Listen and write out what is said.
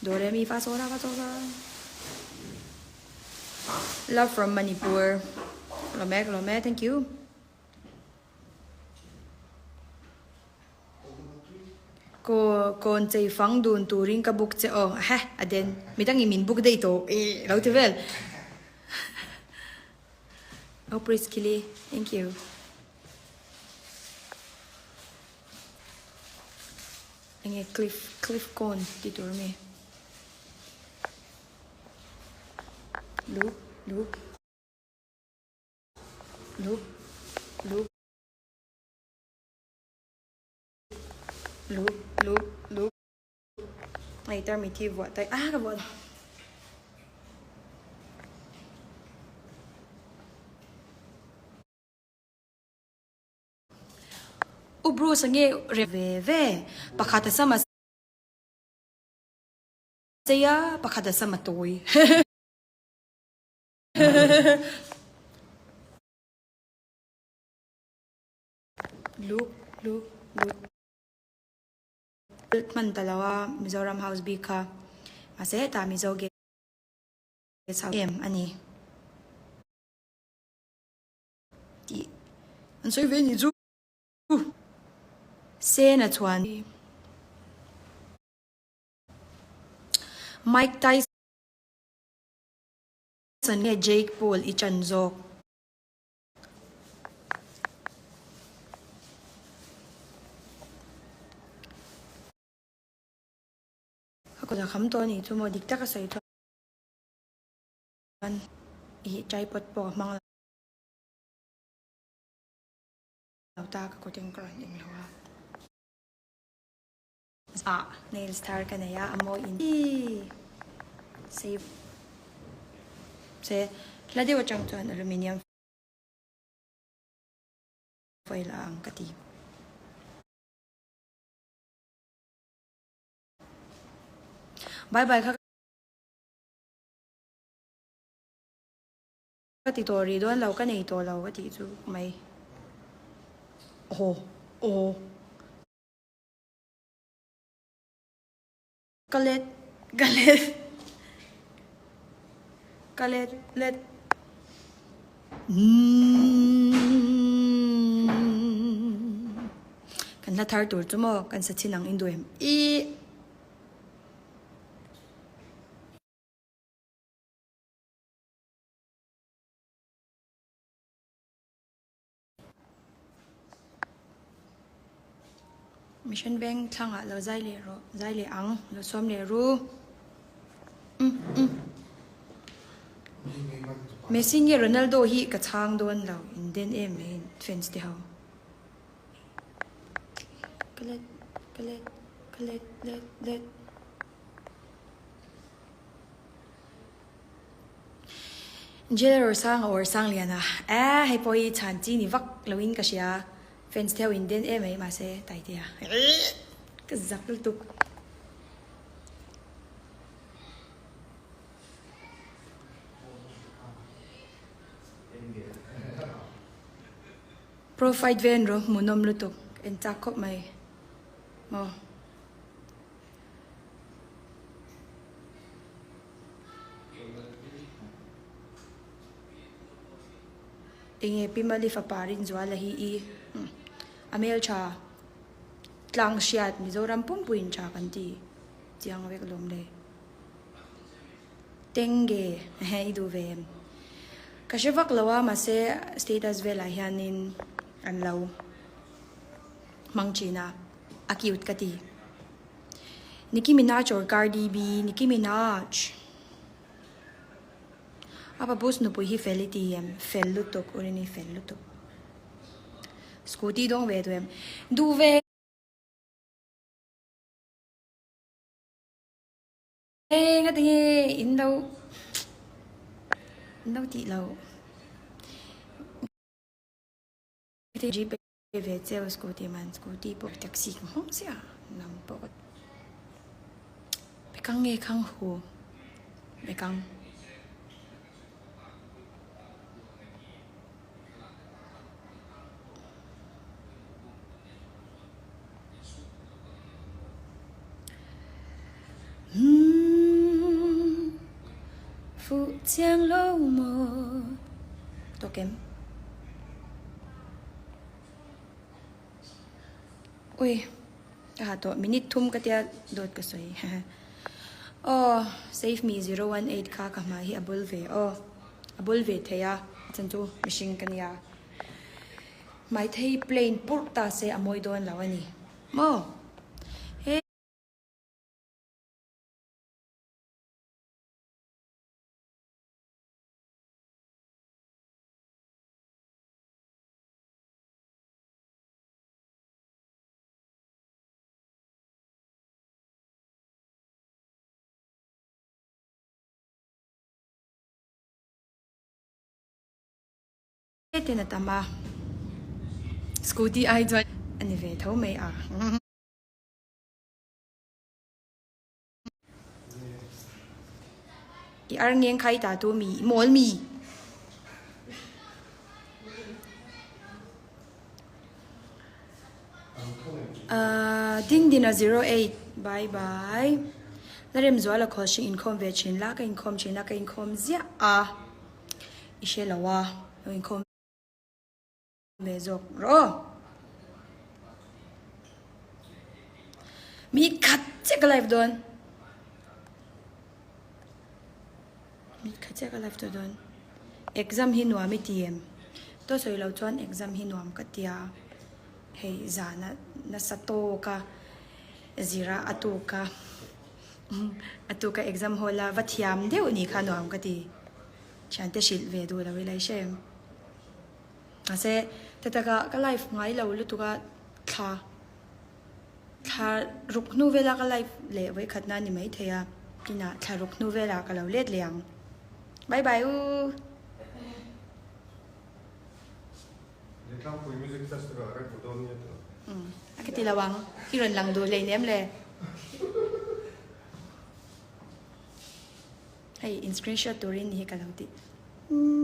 Do re mi fa so la fa so la. Love from Manipur. Lawm e ka lawm e thank you. Ko kawn chei fang dun turin ka book che aw he a den midangin min book daih tawh eh lo ti vel. Oh praise Kili thank you. Enge cliff cliff kawn ti tur ami Luke Luke Luke Luke Luke Luke Luke Hei tarmit hi vuah tai ah ka vuah lo. U Bruce a nge rem ve ve pakhat a sam a sei a pakhat a sam a tawi. Luke Luke Luke hman ta lo a Mizoram house bik kha mahse hetah Mizo guest house em a ni tih an sawi ve ni chu Sena chuan Mike Tyson nge Jake Paul i chan zawk. Ka kut a kham tawh a nih chu maw dik taka sawi chuan ih tripod pawh ka hmang lo ta ka kut in ka rawn eng lo a. Ah nails thar ka nei a a mawi in save se hla deuh atang chuan aluminium foil a ang ka ti. Bye bye kha ka ti tawh rih dawn lo ka nei tawh lo ka tih chu mai aw aw. Ka let ka let ka let let Kan hla thar tur chu maw kan sa chin ang in duh em ih. Mission Veng thlangah lo zai leh rawh, zai leh ang, lo sawm leh ru. Um um. Messi nge Ronaldo hi ka chhang dawn lo, in den em mai in fans te ho. Ka let, ka let, ka let, let, let. Jailer awr sang a awr sang lian a, eh hei pawh hi chhan chi ni vak lo in ka hria, fans te ho in den em mai mahse Taitea ka zak lutuk. Pro fight ven rawh hmuhnawm lutuk en chak khawp mai maw. Enge Pi Mali fapa Rinzuala hi i a hmeltha tlang hriat Mizoram pumpuiin tha kan ti chiang vek alawm le. Tenge he i duh ve em? Ka hre vak lo a mahse status velah hianin an lo hmang thin a, a cute ka ti. Nicki Minaj or Cardi B Nicki Minaj A pa bus nupui hi fel i ti em? Fel lutuk Urini fel lutuk Scooty dawng ve duh em? Duh ve nga tinge in lo in lo tih loh Ve cheu scooty man scooty pawh taxi ka hmang chiah a nang pawh ka bekang nge khang hu bekang. chiang lo maw Tawk em? Ui ka ha tawh minute thum ka tia dawt ka sawi aw save me 018 kha ka hmai hi a bul ve aw a bul ve thei a chan chu mihring ka nia hmaithei plain purh ta se a mawi dawn lo a ni maw he. Ten a tam a, scooty ai chuan a ni ve tho mai a. I ar ngeng khai ta tu mi, i mawl mi. Uh, ding dina 08 bye bye. La rem zuala khawl hring inkhawm ve thin la ka inkhawm thin a ka inkhawm ziah a i hre lo a lo inkhawm Ve zawk rawh aw. Mi khat chiah ka live dawn. Mi khat chiah ka live tawh dawn. Exam hi nuam i ti em? Tawh sawi lo chuan exam hi nuam ka tia. Hei zana nasa tawka zira a tuka a tuka exam hall a va thiam deuh ni kha nuam ka ti. Thiante hrilh ve duh lo ila i hre em? Mahse, ta taka ka live ngai lo lutuk a, thla thla ruk hnu vela ka live leh vawikhatna a ni maithei a, kinah thla ruk hnu velah ka lo let leh ang. Bye bye u! Lehtlangpui Music Festival ah kan hmu dawn nia tawh. Umm, a ka ti lo ang, i rawn lang duh hleinem le. Hei, in screenshot turin ni hi ka lo ti. Umm.